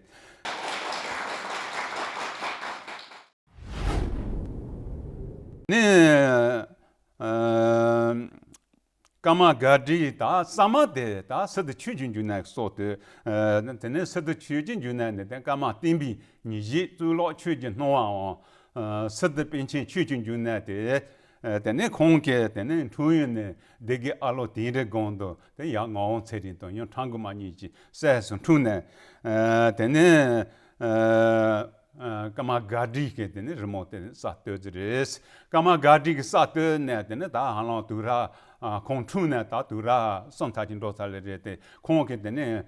ནས་ཨ་ ཀརྨ་སྒར་བྲིས་ད་གསར་མ་དེ་ད་སི་ཏུ་ཆོས་ཀྱི་འབྱུང་གནས་སོགས་ཏེ། དེ་ནས་སི་ཏུ་ཆོས་ཀྱི་འབྱུང་གནས་ནས་དེ་ཀརྨ་བསྟན་པའི་ཉིད་བཞེས་གཙུག་ལག་ཆོས་ཀྱི་སྣང་བའམ། སི་ཏུ་པཎ་ཆེན་ཆོས་ཀྱི་འབྱུང་གནས་དེ། དེ་ནས་ཁོང་གིས་དེ་ནས་འཁྲུངས་ཡུལ་ནས་སྡེ་དགེ་ཨ་ལོ་དིང་རི་སྒང་དུ་དེ་ཡར་ངག་དབང་ཚེ་རིང་དང་ཡང་ཁྲ་འགུ་མ་གཉིས་ཀྱི་སྲས་སུ་འཁྲུངས་ནས། དེ་ནས། ཀརྨ་སྒར་བྲིས་ཀྱི་དེ་ནས་རི་མོ་དེ་གསར་གཏོད་ཀྱི་རེད། ཀརྨ་སྒར་བྲིས་ཀྱི་གསར་གཏོད་ནས་དེ་ནས་ད་ཧ་ལམ་དུས་རབས་ཁོང་འཁྲུངས་ནས་ད་དུས་རབས་གསུམ་ཚར་གྱི་འགྲོ་ཚར་ལེ་རེད་དེ། ཁོང་གིས་དེ་ནས་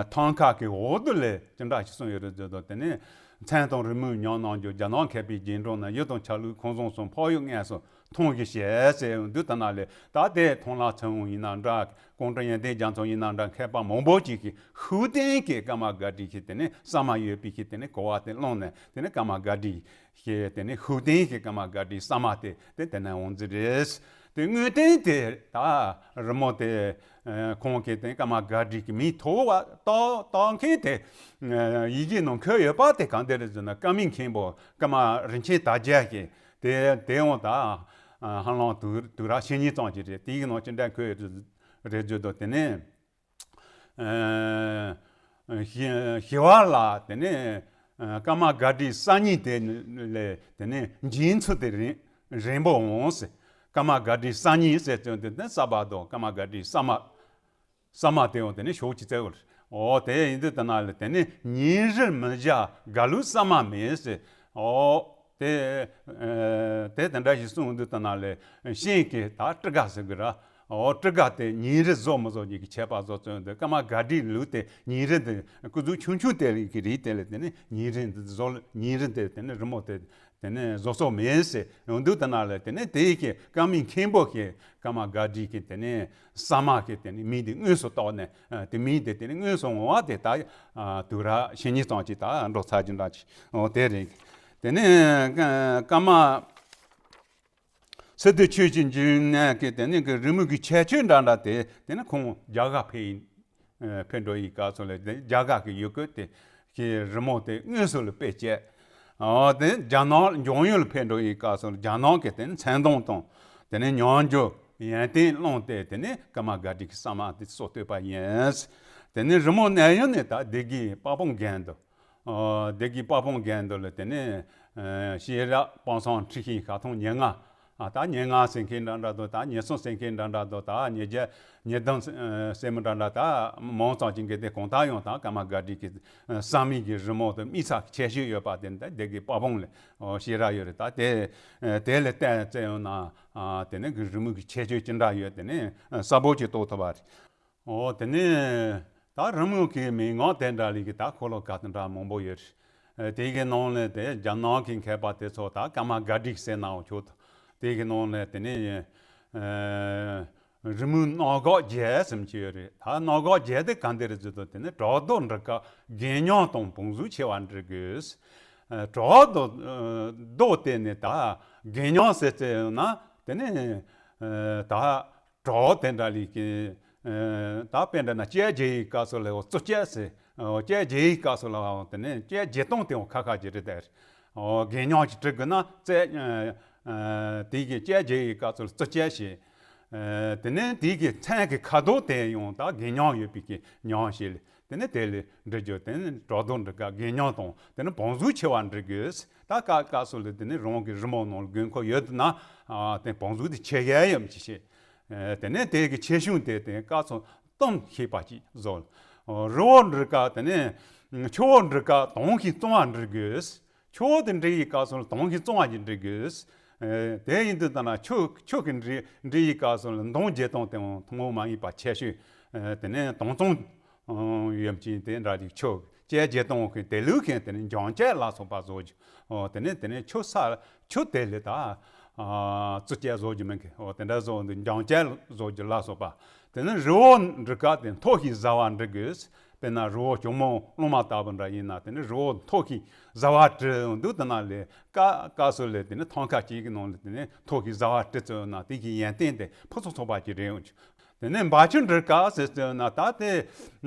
ཐང་ཁ་གི་འོག་ཏུ་ལས་ཅི་འདྲ་ཞིག་གསུངས་ཡོད་རེད་ཟེར་དུས། དེ་ནས་མཚན་དང་རི་མོའི་ཉམས་སྣང་རྒྱུ། རྒྱ་ནག་མཁས་པའི་རྗེས་འབྲང་ན། ཡུལ་དང་ཆ་ལུགས་ཁང་བཟང་གསུམ། འཕགས་ཡུལ་ལྔས་སུ་མཐོང་བའི་ཞལ་ཟེར་འདུག་ད་ན་ལས། ད་དེ་མཐོང་ལ་ཚེ་དབང་ཡིན་ན་འདྲ། ཀོང་སྤྲུལ་ཡོན་ཏན་རྒྱ་མཚོ་ཡིན་ན་འདྲ། མཁས་པ་མང་པོ་ཅིག་གིས་ཤུགས་ལྡན་གྱི་ཀརྨ་སྒར་བྲིས་ཀྱི་དེ་ནས་གསར་མ་ཡོད་པའི་གི་དེ་ནས་གོ་བ་དེ་བླངས་ནས། དེ་ནས་ཀརྨ་སྒར་བྲིས་ཀྱི་དེ་ནས་ཤུགས་ལྡན་གྱི་ཀརྨ་སྒར་བྲིས་གསར་མ་དེ་དེ་དེ་ནས་འོང་ཟིག་རེད། དེ་དངོས་བསྟན་དེ་ད་རི་མོ་དེ་ཁོང་གིས་དེ་ཀརྨ་སྒར་བྲིས་ཀྱི་མིང་ཐོགས་པ་བཏགས་བཏགས་མཁན་དེ་ཡི་གེ་ནང་འཁོད་ཡོད་པ་དེ་གང་དེ་རེད་ཟེར་ན། ཀརྨའི་མཁན་པོ་ཀརྨ་རིན་ཆེན་དར་རྒྱས་ཀྱི་དེ་དེ་འོང་ད་ཧ་ལམ་དུས་དུས་རབས་ཕྱེད་གཉིས་ཙམ་ཅིག་རེད། དེའི་ནང་ཅི་འདྲ་འཁོད་ཡོད་རེད་ཟེར་དུས། དེ་ནས། ཞི་བ་ལྷ་དེ་ནས་ཀརྨ་སྒར་བྲིས་གསར་རྙིང་དེ་ལས་དེ་ནས་འགྱིང་ཚུལ་དེ་རན་རན་པོ་འོང་ཟེར། ཀརྨ་སྒར་བྲིས་གསར་རྙིང་ཟེར་དོན་དེ་ནི་གསར་པ་དང་། ཀརྨ་སྒར་བྲིས་གསར་མ་གསར་མ་དེ་འོང་དེ་ནས་ཕྱོགས་ཀྱི་རྩ་བར། འོ་དེ་ཡིན་དུས་ད་ན་ལས་དེ་ནས་ཉིན་རེར་མི་བཞག་རྒ་ལུག་གསར་མ་མེད་ཟེར། འོ་དེ་དེ་དེ་འདྲ་ཞིག་གསུངས་དུས་ད་ན་ལས་ཤིང་གི་ད་སྤྲི་ག་ཟེར་གི་ར། འོ་སྤྲི་ག་དེ་ཉིན་རེ་བཟོ་མི་བཟོ་གཉིས་ཀྱི་ཁྱད་པར་བཟོ་བཙོན་དུ། ཀརྨ་སྒར་བྲིས་ལུགས་དེ་ཉིན་རེ་དེ་སྐུ་གཟུགས་ཆུང་ཆུང་དེ་རིགས་ཀྱི་རིགས་དེ་ལས་དེ་ནས་ཉིན་རེ་འདི་བཟོ་ཉིན་རེ་དེ་དེ་ནས་རི་མོ་དེ་དེ་ནས་བཟོ་སོགས་མེད་ཟེར་ཡོང་དུས་ད་ན་ལས། དེ་ནས་དེ་ཡི་གི་ཀརྨའི་མཁན་པོ་གི་ཀརྨ་སྒར་བྲིས་ཀྱི་དེ་ནས་གསར་མ་གི་དེ་ནས་མིང་དེ་དངོས་སུ་བཏགས་ནས། དེ་མིང་དེ་དེ་ནས་དངོས་སུ་འོང་བ་དེ་ད་དུས་རབས་ཕྱེད་གཉིས་ཙམ་ཅིག་ད་འགྲོ་ཚར་གྱི་འདྲ་ཅིག་འོ་དེ་རེད། དེ་ནས་ཀརྨ། སི་ཏུ་ཆོས་ཀྱི་འབྱུང་གནས་ཀྱི་དེ་ནས་ཀྱི་རི་མོ་གི་ཁྱད་ཆོས་འདྲ་འདྲ་དེ་དེ་ནས་ཁོང་རྒྱ་གར་ཕེབས་ཡིན། ཕེབས་འགྲོ་ཡི་སྐབས་སུ་ལ་དེ་རྒྱ་གར་གྱི་ཡུལ་སྐོར་དེ་གི་རི་མོ་དེ་དངོས་སུ་ལ་དཔེ་བྱས། འོ་དེ་རྒྱ་ནག་འབྱུང་ཡུལ་ཕེབས་འགྲོ་ཡི་སྐབས་སུ་ལ་རྒྱ་ནག་གི་དེ་ནས་མཚན་དོན་དང་དེ་ནས་ཉམས་འགྱུར་ཡོན་ཏན་བླངས་ཏེ་དེ་ནས་ཀརྨ་སྒར་བྲིས་ཀྱི་གསར་མ་དེ་སྲོལ་བཏོད་པ་ཡིན། དེ་ནས་རི་མོ་གནས་ཡུལ་ནས་ད་སྡེ་དགེ་དཔལ་སྤུངས་དགོན་དུ། སྡེ་དགེ་དཔལ་སྤུངས་དགོན་དུ་ལ་དེ་ནས་ཤེས་རབ་དཔག་བསམ་འཁྲི་ཤིང་ཤ་ཐུང་ཉེར་ལྔ། ད་ཉེར་ལྔ་ཟེར་མཁན་འདྲ་འདྲ་འདུག་ད་ཉེར་གསུམ་ཟེར་མཁན་འདྲ་འདྲ་འདུག་ད་ཉེར་བརྒྱད་ཉེར་བདུན་ཟེར་མི་འདྲ་འདྲ་ད་མང་ཙམ་ཅིག་གི་དེ་གང་ལྟར་ཡང་ད་ཀརྨ་སྒར་བྲིས་ཀྱི་གསར་མའི་གི་རི་མོ་དེ་དམིགས་བསལ་ཁྱད་ཆོས་ཡོད་པ་དེ་ད་སྡེ་དགེ་དཔལ་སྤུངས་ལ་ཤེས་རབ་ཡོད་རེད། ད་དེ་དེ་ལ་བལྟས་བཙལ་ཡོང་ན་དེ་ནས་གི་རི་མོ་གི་ཁྱད་ཆོས་ཅི་འདྲ་ཡོད་དེ་ནས་གསལ་པོ་ཅིག་རྟོགས་ཐུབ་པ་རེད། འོ་དེ་ནས་ད་རི་མོ་གི་མན་ངག་དེ་འདྲ་ལས་ཀྱི་ད་འཁོར་ལོ་ག་དེ་འདྲ་མང་པོ་ཡོད་རེད། དེ་གི་ནང་ནས་དེ་རྒྱ་ནག་གི་མཁས་པ་དེ་ཚོ་ད་ཀརྨ་སྒར་བྲིས་ཟེར་ནའང་ཆོག་ཏུ། དེ་གི་ནང་ནས་དེ་ནས་རི་མོའི་རྣམ་འགག་བརྒྱད་ཟེར་གྱི་ཡོད་རེད། ད་རྣམ་འགག་བརྒྱད་དེ་ག་འདི་རེད་ཟེར་དུས་དེ་ནས་བྲག་རྡོ་འབྲི་སྐབས་དགེ་སྙོམས་དང་བང་མཛོད་ཆེ་བ་འབྲི་དགོས། བྲག་རྡོ་རྡོ་དེ་ནས་ད་དགེ་སྙོམས་ཟེར་ཙམ་ཡོང་ན་དེ་ནས་ད། གྲོགས་དེ་འདྲ་ལས་ཀྱི། ད་དཔེ་འདྲ་ན་དཔྱད་བརྗེ་ཡི་སྐབས་སུ་ལ་བཙོ་དཔྱད་ཟེར། དཔྱད་བརྗེ་ཡི་སྐབས་སུ་ལ་དེ་ནས་དཔྱད་བརྗེ་སྟངས་དེ་ཁ་ཁ་ཅིག་རེད་དེ། དགེ་སྙོམས་ཀྱི་བྲི་དགོས་ན་བཙོ། དེ་གི་དཔྱད་བརྗེ་ཡི་སྐབས་སུ་ལ་བཙོ་དཔྱད་བྱེད། དེ་ནས་དེ་གི་མཚན་གྱི་ཁ་དོག་དེ་ཡང་ད་དགེ་སྙོམས་ཡོད་པའི་གི་སྙོམས་བྱེད་ལ། དེ་ནས་དེ་ལས་འབྲི་རྒྱུ་དེ་ནས་བྲག་རྡོ་འབྲི་སྐབས་དགེ་སྙོམས་དང་དེ་ནས་བང་མཛོད་ཆེ་བ་འབྲི་དགོས། ད་སྐབས་སྐབས་སུ་ལ་དེ་ནས་རང་གི་རི་མོ་ནང་ལ་དགོས་མཁོ་ཡོད་ན་དེ་བང་མཛོད་དེ་ཆེ་གལ་ཡོད་མི་ཤེས། དེ་ནས་དེ་གི་ཆེ་ཆུང་དེ་དེ་སྐབས་སུ་གཏིང་ཤེས་པ་ཅིག་བཟོ། རི་བོ་འབྲི་སྐབས་དེ་ནས་ཆུ་བོ་འབྲི་སྐབས་དྭངས་ཤིང་གཙང་བ་འབྲི་དགོས། ཆུ་བོ་དེ་འབྲི་ཡི་སྐབས་སུ་དྭངས་ཤིང་གཙང་བ་ཅིག་འབྲི་དགོས། དེ་ཡིན་དུས་ད་ན་ཆུ་ཆུ་གི་འབྲི་འབྲི་ཡི་སྐབས་སུ་ལ་མདངས་རྒྱས་སྟངས་དེའང་ཐུན་མོང་མ་ཡིན་པ་ཆེ་ཤོས། དེ་ནས་དྭངས་གཙང་ཡོད་ཅིང་དེ་འདྲ་ཅིག་ཆུ་དཔྱད་བརྗེ་སྟངས་ཀྱི་དེ་ལུགས་མཁན་དེ་ནས་འཇམ་དཔྱད་ལ་སོགས་པ་བཟོ་རྒྱུ། དེ་ནས་དེ་ནས་ཆུ་ས་ཆུ་དེ་ལས་ད་བཙོ་དཔྱད་བཟོ་རྒྱུ་མིན་གི། དེ་འདྲ་བཟོ་འདུག་འཇམ་དཔྱད་བཟོ་རྒྱུ་ལ་སོགས་པ། དེ་ནས་རི་བོ་འབྲི་སྐབས་དེ་མཐོ་ཞིང་གཟར་བ་འབྲི་དགོས། དཔེར་ན་རི་བོ་གྱོག་མོ་གླང་མ་ལྟ་བུ་འདྲ་ཡིན་ན་དེ་ནས་རི་བོ་མཐོ་ཞིང་གཟར་བ་འབྲི་འདུག་དེ་ན་ལས་ཀ་ཀ་སོ་ལས་དེ་ནས་ཐང་ཀ་གཅིག་གི་ནང་ལ་དེ་ནས་མཐོ་ཞིང་གཟར་བ་འབྲི་ཙམ་ན་དེ་གི་ཡོན་ཏན་དེ་ཕུན་སུམ་ཚོགས་པ་ཅིག་རེད་ཡོང་ཆུ། དེ་ནས་འབབ་ཆུ་འབྲི་སྐབས་ཟེར་ཙམ་ན་ད་དེ་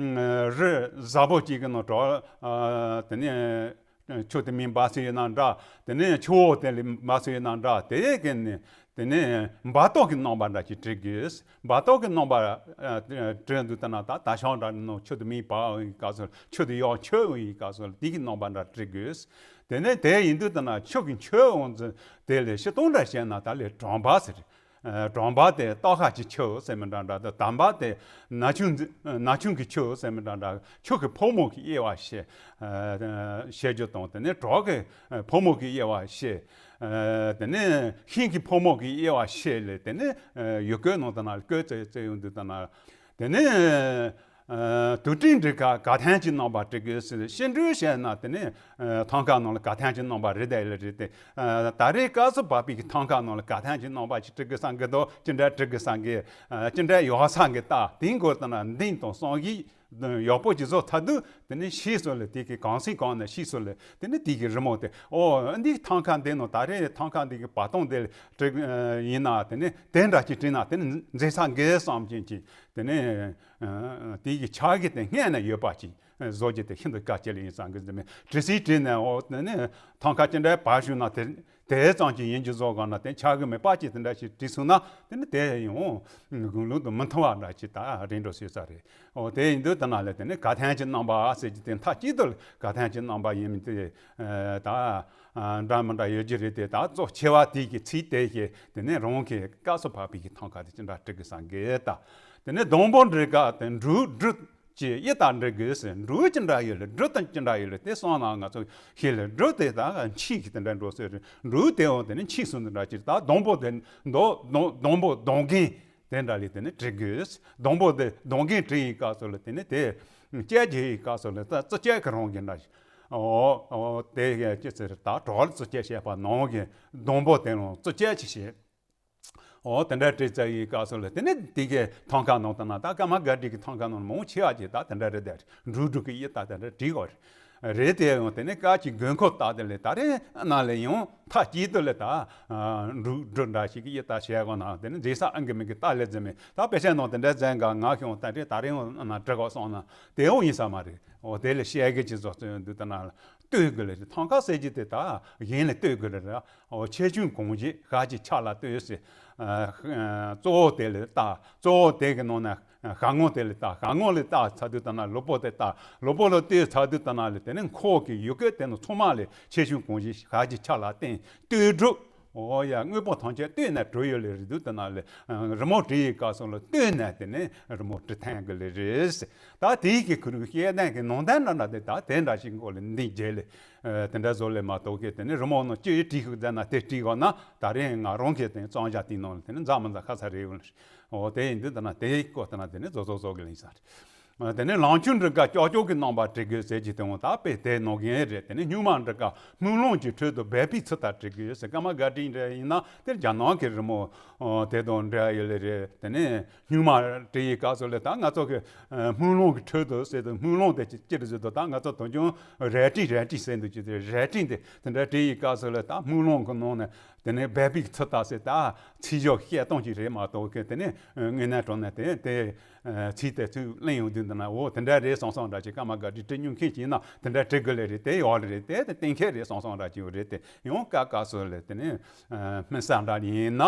རི་གཟར་པོ་གཅིག་གི་ནང་གྲོགས་དེ་ནས་ཆུ་དེ་མིན་འབབ་སྲིད་ཡོད་ན་འདྲ། དེ་ནས་ཆུ་བོ་དེ་ལས་འབབ་སྲིད་ཡོད་ན་འདྲ། དེ་གི་ནས་ དེ་ནས་འབའ་ཏོག་གི་རྣམ་པ་འདྲ་ཞིག་བྲི་དགོས། འབའ་ཏོག་གི་རྣམ་པ་ཨ་བྲིས་འདུག་ལྟ་ན། ད་ད་ཤང་འདྲ་ནོ་ཆུ་དུ་མིག་བབས་ཡོང་གི་སྐབས་སུ། ཆུ་དུ་ཡང་ཆོད་ཡོང་གི་སྐབས་སུ་དེ་གི་རྣམ་པ་འདྲ་བྲི་དགོས། དེ་ནས་དེ་ཡིན་དུས་ལྟ་ན་ཆུ་གི་ཆོད་ཡོང་ཚུལ་དེ་ལས་ཤི་སྟོང་འདྲ་བཤད་ན། ད་ལས་གྲང་འབའ་ཟེར། ཨ་གྲང་འབའ་དེ་ཏོག་ཁ་གི་ཆུ་ཟེར་མི་འདྲ་འདྲ་དང་། དྭངས་འབའ་དེ་ན་ཆུང་ན་ཆུང་གི་ཆུ་ཟེར་མི་འདྲ་འདྲ། ཆུ་གི་ཕོ་མོ་གི་དབྱེ་བ་བཤད། ཨ་བཤད་རྒྱུ་དང་། དེ་ནས་གྲོགས་ཀྱི་ཕོ་མོ་གི་དབྱེ་བ་བཤད། ཨ་དེ་ནས་ཤིང་གི་ཕོ་མོ་གི་དབྱེ་བ་བཤད་ལས། དེ་ནས་ཨ་ཡུལ་སྐོར་ནང་དུ་ན་སྐོར་བཙལ་བཙལ་ཡོང་དུས་དུ་ན། དེ་ནས་ཨ་དུར་ཁྲོད་འབྲི་ཁ་ག་ཐན་གྱི་རྣམ་པ་བྲི་དགོས་ཟེར། ཤིང་སྦྲུལ་བཤད་ན་དེ་ནས་ཨ་ཐང་ཀ་ནང་ལ་ག་ཐན་གྱི་རྣམ་པ་རེ་དེ་ལ་རེ་དེ། ཨ་ད་རེས་སྐབས་སུ་བབས་པའི་གི་ཐང་ཀ་ནང་ལ་ག་ཐན་གྱི་རྣམ་པ་ཅིག་བྲི་དགོས་བསམ་གི་འདུག་ཅི་འདྲ་བྲི་དགོས་བསམ་གི། ཨ་ཅི་འདྲ་ཡོད་བསམ་གི། ད་དེའི་སྐོར་དུ་ན་འདི་དང་བསམ་གི་ཡག་པོ་ཅིག་བཟོ་ཚར་དུས། དེ་ནས་ཕྱིས་སུ་ལ་དེ་གི་གང་ཟག་གང་ནས་ཕྱིས་སུ་ལ་དེ་ནས་དེ་གི་རི་མོ་དེ། ཨོ་འདི་ཐང་ཀ་འདི་ནང་ད་རེས་ཐང་ཀ་འདི་གི་བར་སྟོང་འདི་ལ་བྲི་ཡིན་ན། དེ་ནས་དེ་འདྲ་ཅིག་བྲིས་ན་དེ་ནས་མཛེས་ས་འགའ་བསམ་གྱིན་ཅིག་དེ་ནས་དེ་གི་ཕྱག་གི་དེ་སྔས་ནས་ཡོད་པ་ཅིག་བཟོ་རྒྱུ་དེ་ཤིན་ཏུ་དཀའ་ལས་ཡིན་བསམ་གི་འདུག་མི་བྲིས་སི་བྲིས་ནས། ཨོ་དེ་ནས་ཐང་ཀ་ཅི་འདྲའི་བར་བཞུགས་ན་དེ་དེ་ཙམ་ཅིག་ཡིན་རྒྱུ་བཟོ་ག་ན། དེ་ཕྱག་གི་མེད་པ་ཅིག་དེ་འདྲ་ཞིག་བྲིས་སོང་ན། དེ་ནི་དེ་ཡང་དགུང་ལོ་དུ་མི་མཐོ་བ་འདྲ་ཅིག་ད་རེད་འགྲོ་སྲིད་ས་རེད། ཨོ་དེ་ཡིན་དུས་དེ་ན་ལས་དེ་ནི་ག་ཐན་གྱི་རྣམ་པ་ཟེར་གྱི་དེ་མཐའ་གཅིག་ཏུ་ག་ཐན་གྱི་རྣམ་པ་ཡིན་མིན་དེ་ད་འདྲ་མི་འདྲ་ཡོད་ཀྱི་རེད་དེ། ད་གཙོ་ཆེ་བ་དེ་གི་ཚིག་དེ་གི་དེ་ནི་རང་གི་སྐབས་སུ་བབས་པའི་གི་ཐང་ཀ་དེ་ཅི་འདྲ་བྲི་དགོས་བསམ་གི། ད་དེ་ནི་སྡོང་པོ་འབྲི་ཁ་དེ་འབྲུ་སྦྲུལ་གྱི་དབྱིབས་ལྟར་འབྲི་དགོས་ཟེར། འབྲུ་ཅི་འདྲ་ཡོད་ལ་སྦྲུལ་དང་ཅི་འདྲ་ཡོད་ལ་དེ་སོང་ན་ང་ཚོ་ཤེས་ལ། སྦྲུལ་དེ་ད་འཁྱིལ་གྱི་དེ་འདྲ་འགྲོ་ཟེར། འབྲུ་དེ་འོང་དེ་ནི་འཁྱིལ་སོང་དེ་འདྲ་ཅིག་ད་སྡོང་པོ་དེ་སྡོང་སྡོང་སྡོང་པོ་སྡོང་རྒན་དེ་འདྲ་ལས་དེ་ནི་བྲི་དགོས། སྡོང་པོ་དེ་སྡོང་རྒན་བྲི་ཡི་སྐབས་སུ་ལ་དེ་ནི་དེ་སྐྱེ་རྒྱུ་ཡི་སྐབས་སུ་ལ་ད་རྩི་སྐྱེས་ཀྱི་རང་གི་འདྲ་ཞིག་ཨོ་ཨོ་དེ་ག་ཅི་ཟེར། ད་གྲོགས་ལ་རྩི་སྐྱེས་བཤད་པ་ནང་གི་སྡོང་པོ་དེ་རང་རྩི་སྐྱེས་ཅིག་བཤད། འོ་དེ་འདྲ་བྲིས་ཚར་ཡི་སྐབས་སུ་ལ་དེ་ནས་དེ་གའི་ཐང་ཀ་ནང་དུ་ན། ད་ཀརྨ་སྒར་བྲིས་ཀྱི་ཐང་ཀ་ནང་མང་ཆེ་བ་ཅིག་ད་དེ་འདྲ་རེད། དེ་འབྲུ་དྲུག་གི་དབྱིབས་ད་དེ་འདྲ་བྲིས་དགོས་རེད། རེད་དེ་ཡང་དེ་ནས་སྐབས་ཀྱི་དགོས་མཁོ་ལྟར་དེ་ལས་ད་རེས་ན་ལས་ཡང་མཐའ་གཅིག་ཏུ་ལས་ད་འབྲུ་འབྲུ་འདྲ་ཞིག་གི་དབྱིབས་ད་བྱས་དགོས་ན། དེ་ནས་མཛེས་ས་ཨང་གི་མིག་གི་ད་ལས་ཟེར་མེད། ད་དཔེ་ཆ་ནང་དེ་འདྲ་མཛད་འགའ་ང་ཤོང་ད་རེས་ད་རེས་ཡང་ན་འབྲི་དགོས་སོང་ན་དེ་ཡང་ཡིན་ས་མ་རེད། འོ་དེ་ལས་བཤད་གི་ཅི་བཟོ་ཚོད་འདུག་ད་ན་ལ་ལྟོས་དགོས་ལ་རེད། ཐང་ཀ་ཟེར་གྱི་དེ་ད་གཞན་ལ་ལྟོས་དགོས་ལ་རེད། འོ་ཆེ་ཆུང་གོང་བརྗེ་ཤར་གྱི་ཆ་ལ་ལྟོས་ཟེར། ཨ་གཙོ་བོ་དེ་ལ་ལྟ། གཙོ་བོ་དེ་གི་ནང་ན་ཤར་ངོས་དེ་ལ་ལྟ། ཤར་ངོས་ལ་ལྟ་ཚར་དུས་ད་ན་ལུས་པོ་དེ་ལྟ། ལུས་པོ་ལ་ལྟོས་ཚར་དུས་ད་ན་ལ་དེ་ནས་འཁོར་གྱི་ཡུལ་སྐོར་དེ་ནི་ཚང་མ་ལ་ཆེ་ཆུང་གོང་བརྗེ་ཤར་གྱི་ཆ་ལ་བརྟེན་ལྟོས་གྲུབ། འོ་ཡ། དངོས་པོ་ཐམས་ཅད་ལྟོས་ནས་གྲུབ་ཡོད་ལེ་རེད། དུས་དེ་ན་ལེ་རི་མོ་བྲིས་ཡི་སྐབས་སུ་ལ་ལྟོས་ནས་དེ་ནས་རི་མོ་བྲི་ཐེངས་གི་ལེ་རེད། ད་དེའི་གི་ཁུར་གི་བཤད་ནས་གི་ནང་དོན་འདྲ་འདྲ་དེ་ད་དེ་འདྲ་ཞིག་མགོ་ལ་འདི་རྒྱལ་ལེ་དེ་འདྲ་བཟོ་ལེ་མ་གཏོགས་གི་དེ་ནས་རི་མོ་ནང་ཅི་བྲིས་ཤིག་མཛད་ན་དེ་བྲིས་གོ་ན། ད་རེས་ང་རང་གི་དེ་གཙང་བྱ་དེའི་ནང་ལ་དེ་ནས་མཛའ་མི་མཛའ་ཁ་ཚ་རེད་ཡོད་ལེ། འོ་དེ་ཡིན་དུས་དེ་ན་དེའི་སྐོར་དེ་ན་དེ་ནས་བཟོ་བཟོ་བཟོ་གི་ལེ་ཡིན་ས་རེད། དེ་ནས་ལང་ཆུང་འབྲི་ཁ་ཀྱོག་ཀྱོག་གི་རྣམ་པ་བྲི་དགོས་ཟེར་གྱི་དེ་འོང་ད་དཔེ་དེ་ནོར་གྱིན་རེད། དེ་ནས་སྨྱུག་མ་འབྲི་ཁ་སྨུག་ལོང་གི་ཁྲོད་དུ་སྦལ་པའི་ཚུལ་ལྟར་བྲི་དགོས་ཟེར། ཀརྨ་སྒར་བྲིས་འདྲ་ཡིན་ན་དེ་རྒྱ་ནག་གི་རི་མོ་དེ་དང་འདྲ་ཡོད་ལེ་རེད། དེ་ནས་སྨྱུག་མ་བྲི་ཡི་སྐབས་སུ་ལེ་ད་ང་ཚོ་གི་སྨུག་ལོང་གི་ཁྲོད་དུ་ཟེར་དུས་སྨུག་ལོང་དེ་ཅི་ཅི་རེད་ཟེར་དུས་ད་ང་ཚོ་དོན་ཆུང་རལ་གྲི་རལ་གྲི་ཟེར་འདུག་ཅི་དེ་རལ་གྲི་འདི་དེ་འདྲ་བྲི་ཡི་སྐབས་སུ་ལེ་ད་སྨུག་ལོང་གི་ནང་ནས་དེ་ནས་སྦལ་པའི་ཚུལ་ལྟར་ཟེར་ད་ཚིག་སྦྱོར་བཤད་སྟངས་ཅིག་རེད་མ་གཏོགས་གི་དེ་ནས་དངོས་གནས་དྲང་གནས་དེ་དེ། ཚིག་དེ་ཚུར་གླེང་ཡོང་དུས་འདི་ན་འོ་དེ་འདྲ་རེད་སོང་སོང་འདྲ་ཅིག་ཀརྨ་སྒར་བྲིས་བྲི་སྨྱུག་མཁན་ཅིག་ཡིན་ན་དེ་འདྲ་བྲི་དགོས་ལེ་རེད། དེ་ཡོད་ལེ་རེད། དེ་དེ་གཏན་འཁེལ་རེད་སོང་སོང་འདྲ་ཅིག་ཡོད་རེད། དེ་ཡང་སྐབས་སྐབས་སུ་ལེ་དེ་ནས་སྨན་གསར་འདྲ་ཡིན་ན་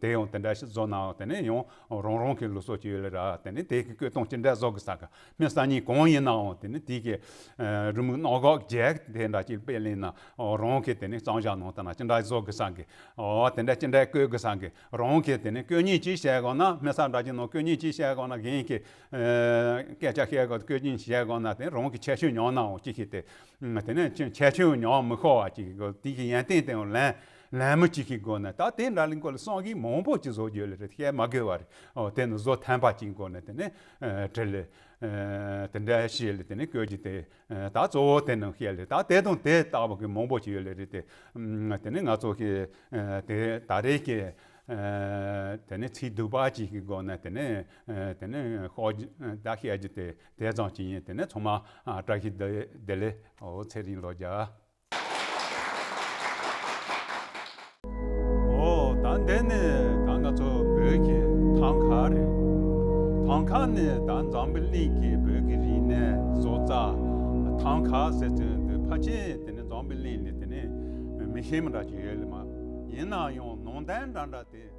དེ་ཡང་དེ་འདྲ་ཞིག་བཟོ་ནའང་དེ་ནས་ཡང་རང་རང་གི་ལུགས་སྲོལ་ཅིག་ཡོད་ལེ་ར། དེ་ནས་དེ་གི་བཀོད་སྟངས་ཅི་འདྲ་བཟོ་དགོས་ས་ག་སྨན་གསར་རྙིང་གང་ཡིན་ནའང་དེ་ནས་དེ་གི་རི་མོའི་རྣམ་འགོག་རྒྱག་དེ་འདྲ་ཅིག་དཔེ་ལེན་ན་རང་གི་དེ་ནས་གཙང་བྱ་ནང་དེ་ན་ཅི་འདྲ་བཟོ་དགོས་ས་གི་ཨོ་དེ་འདྲ་ཅི་འདྲ་བཀོད་དགོས་ས་གི་རང་གིས་དེ་ནས་བཀོད་སྙིང་ཅིག་བྱས་དགོས་ན། སྨན་གསར་འདྲ་ཅིག་ནང་བཀོད་སྙིང་ཅིག་བྱས་དགོས་ན། རྒན་གྱིས་ཨ་སྐད་ཆ་བཤད་དགོས། བཀོད་སྙིང་བྱས་དགོས་ན་དེ་རང་གི་ཁྱད་ཆོས་ཉམས་ནའང་ཅིག་གིས་དེ་དེ་ནས་ཁྱད་ཁྱད་ཆོས་ཉམས་མི་ཤོར་བ་ཅིག་གི་དེ་གི་ཡོན་ཏན་དེ་ལན་ལན་མི་གཅིག་གི་སྒོ་ནས། ད་དེ་འདྲ་ལས་འགོ་ལ་བསམ་གཞིག་མང་པོ་ཅིག་བཟོ་རྒྱུ་ལ་རེད། བཤད་མ་དགོས་པ་རེད། ཨོ་དེ་ནི་བཟོ་ཐན་པ་ཅིག་སྒོ་ནས་དེ་ནས་ཨ་བྲིས་ལེ་ཨ་དེ་འདྲ་བཤད་ལེ་དེ་ནས་བཀོད་རྒྱུ་དེ། ད་གཙོ་བོ་དེ་ནང་བཤད་ལེ། ད་དེ་དང་དེ་ལྟ་བུ་གི་མང་པོ་ཅིག་ཡོད་ལེ་རེད་དེ། དེ་ནས་ང་ཚོ་གི་དེ་ད་རེས་ཀྱི་དེ་ནས་ཚིག་སྡུད་པ་ཅིག་གི་སྒོ་ནས་དེ་ནས་དེ་ནས་ཤོག་ད་བཤད་རྒྱུ་དེ་དེ་ཙམ་ཅིག་ཡིན། དེ་ནས་ཚང་མ་བཀྲ་ཤིས་བདེ་ལེགས། འོ་ཚེ་རིང་ལོ་བརྒྱ། འོ་ད་འདི་ནི་ད་ང་ཚོ་བོད་ཀྱི་ཐང་ཀ་རེད། ཐང་ཀ་ནི་ད་འཛམ་བུ་གླིང་གི་བོད་ཀྱི་རིག་གནས་བཟོ་རྩལ་ཐང་ཀ་ཟེར་ཚུལ་འདི་ཕལ་ཆེར་དེ་ནི་འཛམ་བུ་གླིང་ནས་དེ་ནི་མི་ཤེས་མི་འདྲ་ཅིག་ཡོད་ལེ་མ། ཡིན་ན་ཡང་ནང་ ལུང་བསྟན་འདྲ་འདྲ་དེ་